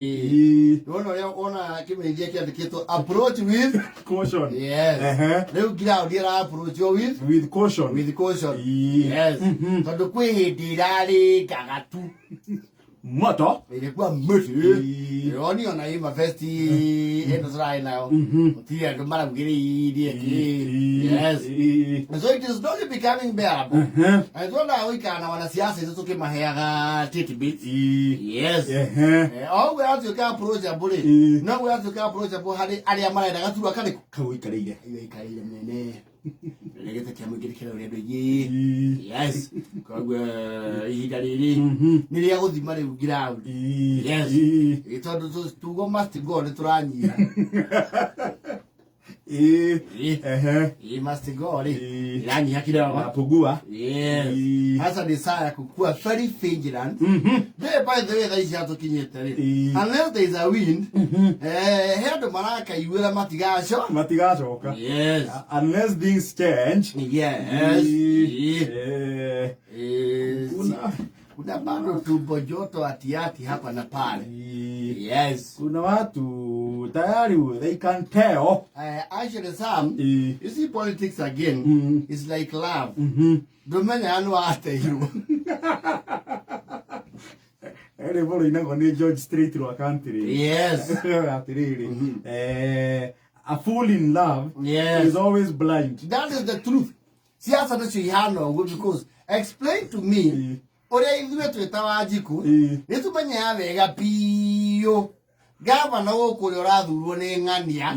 Wona ũrĩa wona kĩmenyithia kĩandĩkĩtwo approach with caution. Yes. Rĩu ground ĩra approach with With caution. With caution. Yes. Tondũ kwĩ hĩndĩ ĩrarĩ ngagatu. Moto. Ĩrĩkua mĩtĩ. Ĩroni ona ĩ mabesti ĩno tũrarĩ nayo. Gũtirĩ andũ maraugĩrĩirie kĩ. Yes. And so it is slowly becoming bearable. Na twendaga gũikara na wanasiasa itũ tũkĩmaheaga tidbits. Yes. O ũguo yatuĩka approachable rĩ, noguo yatuĩka approachable harĩ arĩa marenda gaturwa karĩkũ? Kau ũikarĩire. Ĩyo ĩikarĩire mũnene. Nĩ gĩtĩ kĩa mũingĩ kĩrĩa ũrĩa andũ aingĩ. Yes. Koguo ihinda rĩrĩ nĩ rĩa gũthima rĩu ground. Yes. Ĩ, tondũ tugo must go nĩ tũranyiha. Ĩ, must go rĩ ĩranyiha kidogo. Napungua. Yes. Sasa ni saa ya kukua very vigilant. Ndiũĩ by the way thaa ici hatũkinyĩte rĩ. Unless there is a wind, he andũ marakaiguĩra matigaco. Matigacoka. Yes. Unless things change. Yes. Kuna Kuna bado tumbo joto atiati hapa na pale. Yes. Kuna watu tayari they can tell. Actually, Sam, you see politics again is like love. Ndũmenyaga nĩ wateirwo. Rwĩmbo rũinagwo nĩ George Strait rwa country. Yes. Atĩrĩrĩ, a fool in love is always blind. That is the truth. Siasa nĩcio ihana ũguo because explain to me ũrĩa ithuĩ twĩta Wanjiku nĩ tũmenyaga wega biũ gavana gũkũ ũrĩa ũrathurwo nĩ ng'ania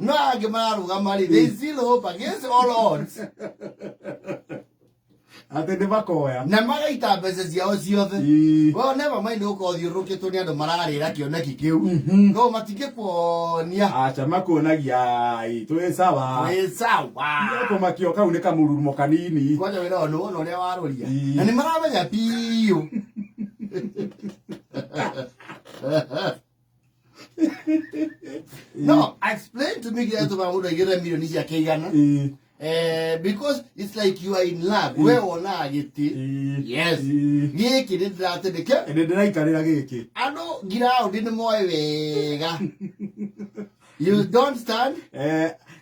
no angĩ mararũgama rĩ, they still hope against all odds Atĩ nĩ makoya. Na magaita mbeca ciao ciothe. Well, never mind gũkorwo thiũrũrũkĩtwo nĩ andũ mararĩra kĩoneki kĩu no matingĩkuonia. Aca makuonagia twĩ sawa. Twĩ sawa. Kũmakio kau nĩ kamũrurumo kanini. Kwanja wĩra ũyũ nĩwona ũrĩa warũria na nĩ maramenya biũ. No explain to me kĩrĩa gĩtũmaga mũndũ aigĩrĩre milioni ciake 100. Because it's like you are in love. We wonaga gĩtĩ. Yes. Gĩkĩ nĩ ndĩratĩrĩke. Nĩ ndĩraikarĩra gĩkĩ. Andũ ground nĩ moĩ wega. You don't stand.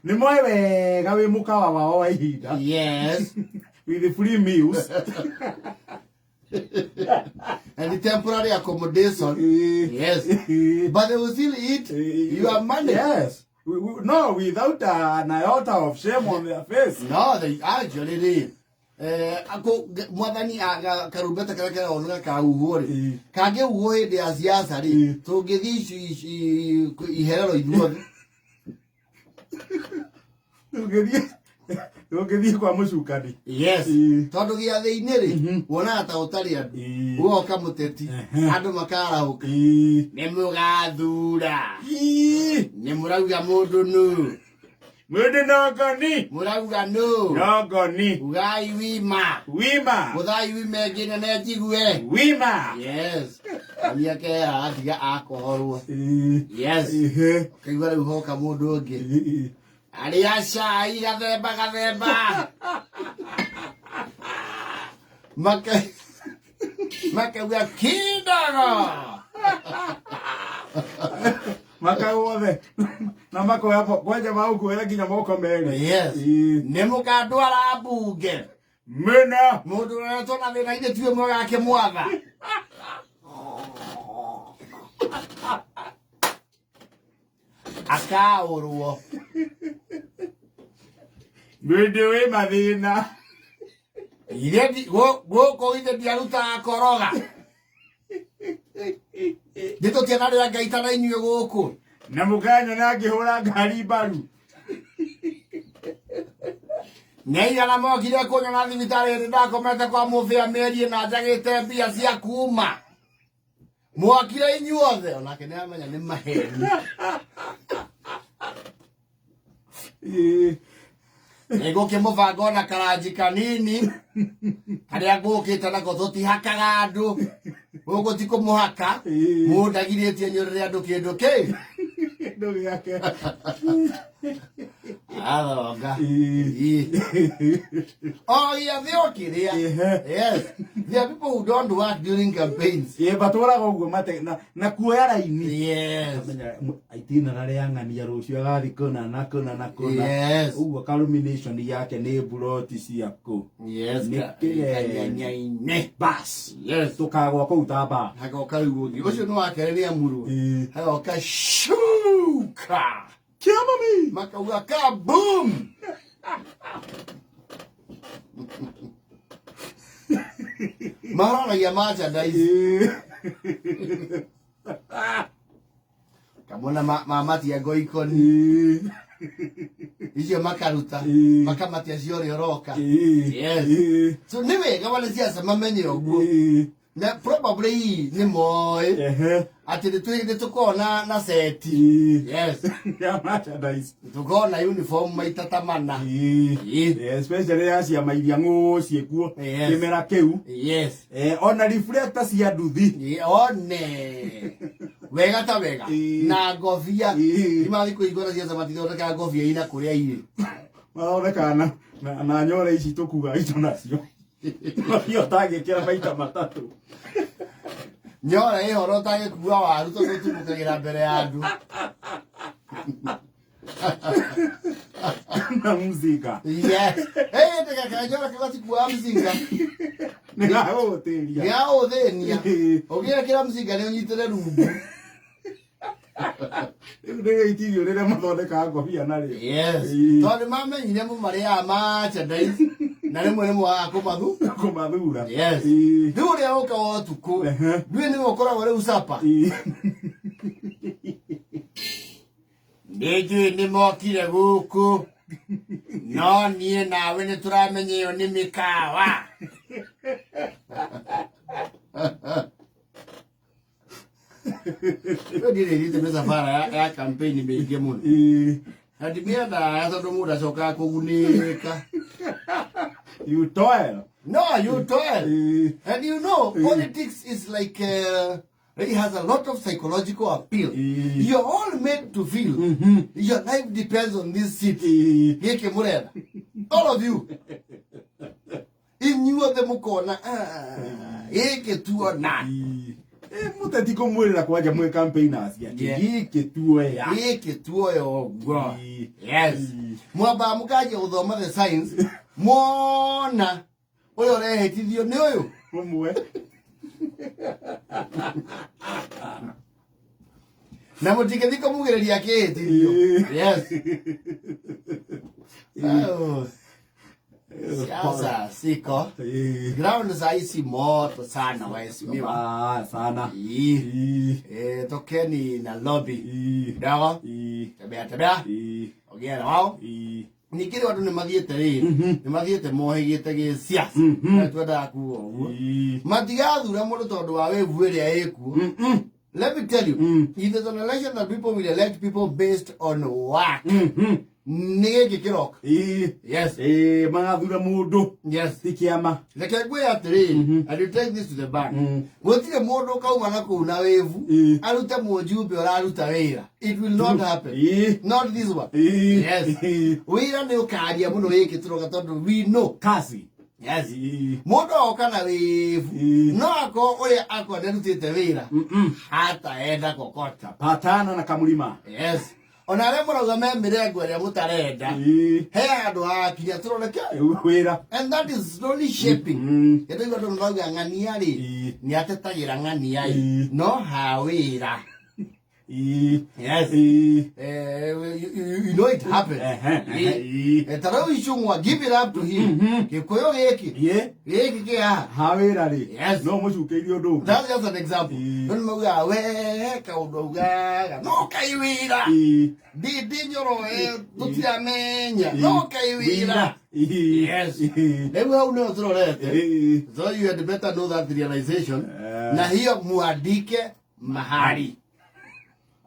Nĩ moĩ wega wĩ mũkawa wao wa ihinda. Yes. With the free meals. And the temporary accommodation. Yes. But they will still eat your money. Yes. No, without an iota of shame on their face. No, they actually did. Ako mwathani aga karumbeta karĩa keragwo nĩ gakahuhwo rĩ, kangĩhuhwo hĩndĩ ya siasa rĩ, tũngĩthiĩ iherero ithuothe. Tũngĩthiĩ kwa mũcukani. Yes. Tondũ gĩathĩ-inĩ rĩ, wonaga ta ũtarĩ andũ. Ũgoka mũteti, andũ makarahũka. Nĩ mũgathura. Nĩ mũrauga mũndũ nũ. Mũndũ nongoni. Mũrauga nũ. Nongoni. Ugai wima. Wima. Gũthai wima ĩngĩ nene njigue. Wima. Yes. Mami akehera agatiga akohorwo. Yes. Ũkaigua rĩu hoka mũndũ ũngĩ. Arĩa cai gathemba gathemba. Makauga kidogo. Makauothe na makoya kwanja magũkuoera nginya moko merĩ. Yes. Nĩ mũkandwara mbunge. Mena. Mũndũ ũroretwo na thĩna ithe tiwe mwega akĩmwatha. Akaũrwo. Mũndũ wĩ mathĩna. Ithe gũkũ ithe ndiarutaga koroga. Ndĩtũtianarĩra ngaita na inyuĩ gũkũ. Na mũkanyona ngĩhũra ngari mbaru. Nĩ aigana mokire kũnyona thibitarĩ hĩndĩ ndakomete kwa mũbĩa mĩeri ĩna njagĩte mbia cia kuma. Mwokire inyuothe onake nĩ amenya nĩ maheni. Nĩngũkĩmũbanga ona karanji kanini karĩa ngũkĩte nako tũtihakaga andũ gũkũ ti kũmũhaka. Mũndagirĩtie nyũrĩre andũ kĩndũ kĩ Kĩndũ gĩake. Athoronga. O gĩathĩ o kĩrĩa. Yes. There are people who don't work during campaigns. Ĩ batũraga ũguo mate na kuoya raini. Yes. Itinera rĩa ng'ania rũciũ agathi kũna na kũna na kũna. Yes. Ũguo culmination yake nĩ mburoti ciaku. Yes. Nĩ kĩge- Kanyanyaine. Bas. Yes. Tũkagwa kũu ta mbaa. Hagoka rĩu ũngĩ. Ũcio nĩ wakerĩ nĩ amurwo. Ĩ. Hagoka shuka. Kĩamami. Makauga kaboom. Maroragia merchandise. Ĩ. Kamona mamatia ngoikoni. Ĩ. Icio makaruta. Ĩ. Makamatia cia ũrĩa ũroka. Ĩ. Yes. Ĩ. So nĩ wega wanasiasa mamenye ũguo. Ĩ. Na probably nĩ moĩ Ehe. atĩ nĩ tũkoragwo na seti. Ĩ. Yes. Ya merchandise. Tũkoragwo na uniform maita ta mana. Ĩ. Ĩ. Especially ya ciama iria ng'ũ ciĩkuo Yes. kĩmera kĩu. Yes. Ona reflector cia nduthi. Ĩ, one wega ta wega. Ĩ. Na ngobia. Ĩ. Nĩ mathikũ igora ciaca matithondekaga ngobia ina kũrĩa irĩ. Mathondekaga na nyore ici tũkuaga indo nacio. Ngobia ũtangĩkĩra maita matatũ. Nyora ĩhoro ũtangĩkua waru tondũ ũtumũkagĩra mbere ya andũ. Na mzinga. Yes. Hey, ndĩgakanyora kĩu gatikuaga mzinga. Nĩ gagũgũtĩria. Nĩ gagũthĩnia. Ĩ. Ũngĩgekĩra mzinga nĩ ũnyitĩre rungu. Rĩu nĩrĩo itirio rĩrĩa mathondekaga ngobia narĩo. Yes. Ĩ. Tondũ nĩmamenyire mũmarĩaga merchandise na rĩmwe nĩ mwagaga kũmathu. Kũmathura. Yes. Ĩ. Rĩu ũrĩa ũkaga ũtukũ, Ehe. ndũĩ nĩwe ũkoragwo rĩu sapa. Ĩ. Nĩ njũĩ nĩ mokire gũkũ no niĩ nawe nĩ tũramenya ĩyo nĩ mĩkawa. Rĩu ndirĩ thiĩte mĩcabara ya campaign mĩingĩ mũno. Ĩ. Na ndimĩendaga tondũ mũndũ acokaga kũgunĩka. You toil. No, you toil. Ĩ. And you know, politics is like it has a lot of psychological appeal. Ĩ. You're all made to feel your life depends on this seat. Ĩ. Gĩkĩ mũretha. All of you. Inyuothe mũkona gĩkĩ tuona. Ĩ. Ĩ, mũteti kũmwĩrĩra kwanja mwĩ campaigners atĩ Yeah. gĩkĩ tuoya. Gĩkĩ tuoya ũguo. Ĩ. Yes. Ĩ. Mwambaga mũkanjia gũthoma the science. Mwona ũyũ ũrehĩtithio nĩ ũyũ. Ũmwe. Na mũtingĩthiĩ kũmugĩrĩria akĩhĩtithio. Ĩ. Yes. Oh. Siasa siko. Ĩ. Ground saa hizi moto sana waheshimiwa. Ah, sana. Ĩ. Ĩ. Tokeni na lobby. Ĩ. Kidogo. Ĩ. Tembea tembea. Ĩ. Ongea na wao. Ĩ. Ningĩ rĩu andũ nĩ mathiĩte rĩ, nĩ mathiĩte mohĩgĩte gĩsiasa. Na twendaga kuga ũguo. Ĩ. Matigathura mũndũ tondũ wa wĩvu ĩrĩa ĩkuo. Mm-mm. Let me tell you, if there's an election that people will elect people based on work, Mhm. nĩ gĩkĩ kĩroka. Ĩ. Yes. Ĩ, magathura mũndũ Yes. ti kĩama. Reke ngwĩre atĩrĩrĩ, and you take this to the bank. Gũtirĩ mũndũ ũkauma na kũu na wĩvu Ĩ. arute mũjumbe ũraruta wĩra. It will not happen. Ĩ. Not this one. Ĩ. Yes. Ĩ. Wĩra nĩ ũkaria mũno gĩkĩ tũroka tondũ we know. Kazi. Yes. Ĩ. Mũndũ oka na wĩvu Ĩ. no akorwo ũrĩa akorwo nĩarutĩte wĩra Mm-mm. hataenda kokota. Patana na kamũrima. Yes. Ona arĩa mũrauga me mĩrengo ĩrĩa mũtarenda Ĩ. he handũ hakinya tũroreke. Wĩra. And that is slowly shaping. Gĩtũigua andũ marauga ng'ania rĩ Ĩ. nĩ atetagĩra ng'ania ĩ Ĩ. no ha wĩra. Ĩ. Yes. Ĩ. You know it happens. Ehe, ehe, ĩ. Ta rĩu Icũng'wa, give it up to him. Gĩkũyũ gĩkĩ Ĩ. gĩkĩ kĩ haha. Ha wĩra rĩ. Yes. No mũcukĩirie ũndũ ũngĩ. That's just an example. Ĩ. No nĩ maugaga we kaũndũ augaga no kai wĩra. Ĩ. Ndindi Nyoro tũtiramenya Ĩ. no kai wĩra. Ĩ. Yes. Ĩ. Rĩu hau nĩho tũrorete. Ĩ. So you had better know that realization. Eh. Na hiyo muandike mahali.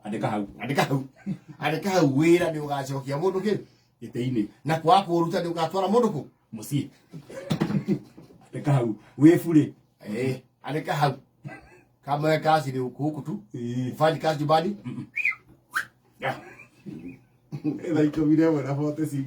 Andĩka hau. Andĩka hau. Andĩka hau wĩra nĩ ũgacokia mũndũ kĩ Gĩtĩ-inĩ. na kwaga kũũruta nĩ ũgatwara mũndũ kũ. Mũciĩ. Andĩka hau. Wĩ burĩ. Eh, andĩka hau. Kama wewe kazi ni huku huku tu. Ĩ. Ufanye kazi nyumbani. Yeah. Thaa 11 na 46.